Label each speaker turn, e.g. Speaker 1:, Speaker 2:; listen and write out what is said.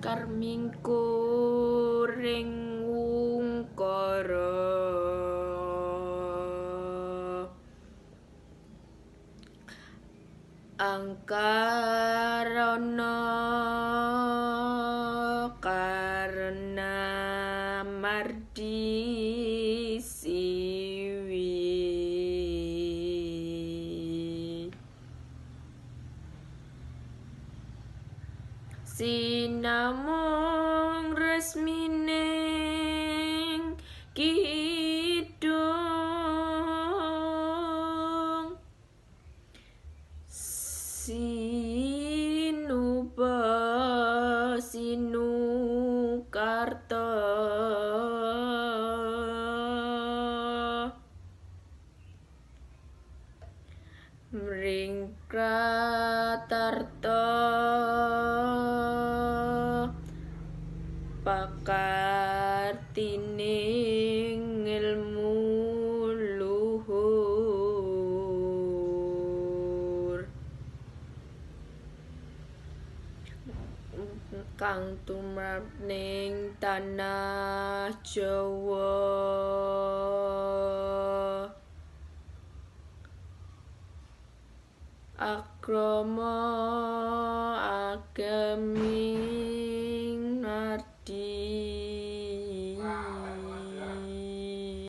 Speaker 1: Karmingkur ing wungkara angkarana karena mardi siwi sinamung resmining kidung sinuba sinukarta mring kratarta pakartining ilmu luhur kang tumrap ning tanah Jawa. Akrama agami